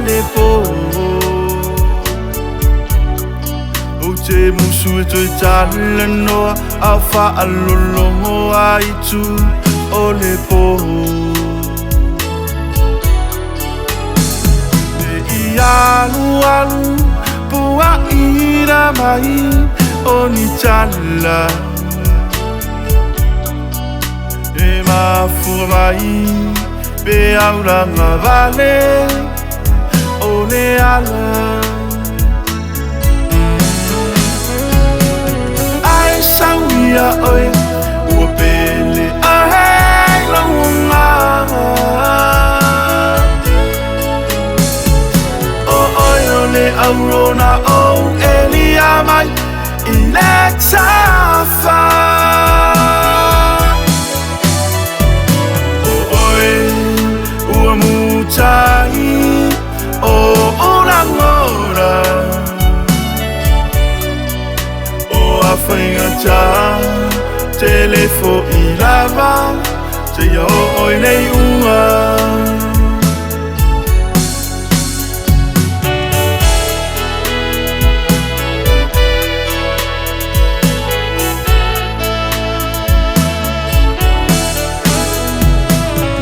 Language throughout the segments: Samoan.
le po. O te musu e toe talanoa a faalologo ai tu o le po. E i alu alu pua ira mai o ni tala. E mafua mai pe aulaga vale o le ala. Ai sauia oe ua pele ae lau agaga. O oe o le aurona ou elia mai i le tafa. O oe ua mutai o lagona. O afaigata telefo i lava seia oo i le iuga.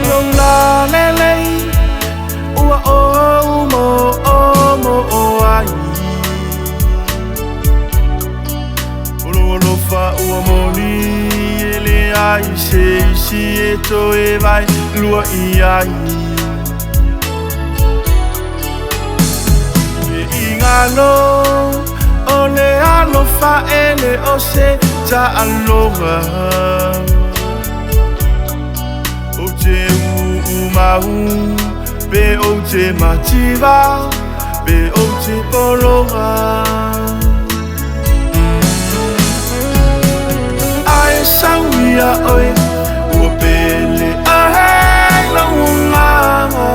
Lou lalelei ua ou mo o mo o ai. O lou alofa ua moni e le ai se isi e toe vai lua i ai. E igalo o le alofa e le o se taaloga. O te uumau pe o te mativa pe o te pologa. Ai sauia oe ua pele ae lau agaga.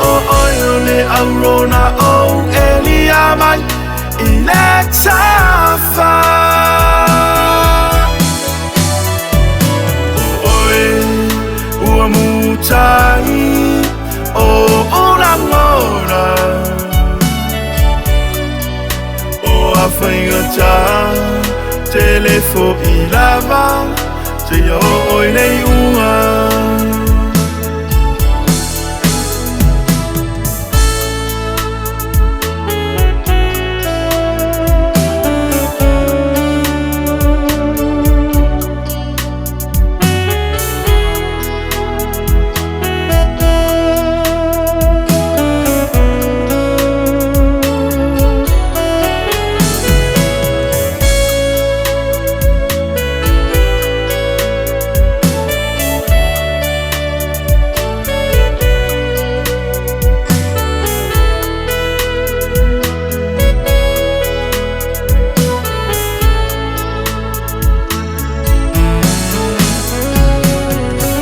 O oe o le aurona ou elia mai i le tafa. O oe ua mutai o lagona. O afaigata telefo i lava seia oo i le iuga.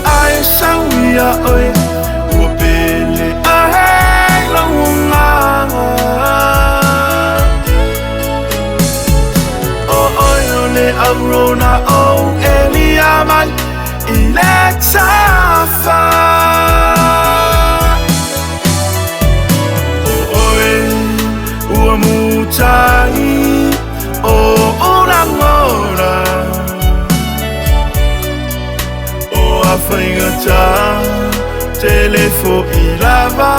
Ai sauia oe ua pele ae lau agaga. O oe o le aurona ou elia mai i le tafa. O oe ua mutai o lagona. O afaigata telefo i lava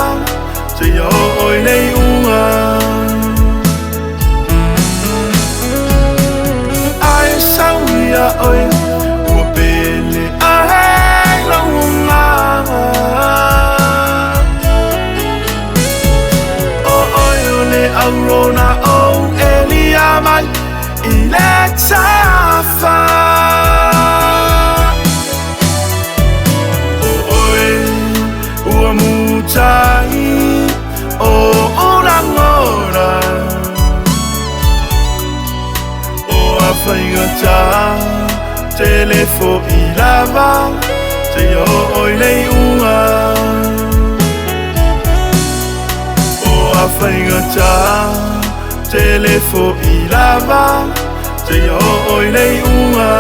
seia oo i le iuga. Ai sauia oe ua pele ae lau agaga. O oe o le aurona ou elia mai i le tafa. O oe ua mutai o lagona. O afaigata telefo i lava seia oo i le iuga. O afaigata telefo i lava seia oo i le iuga.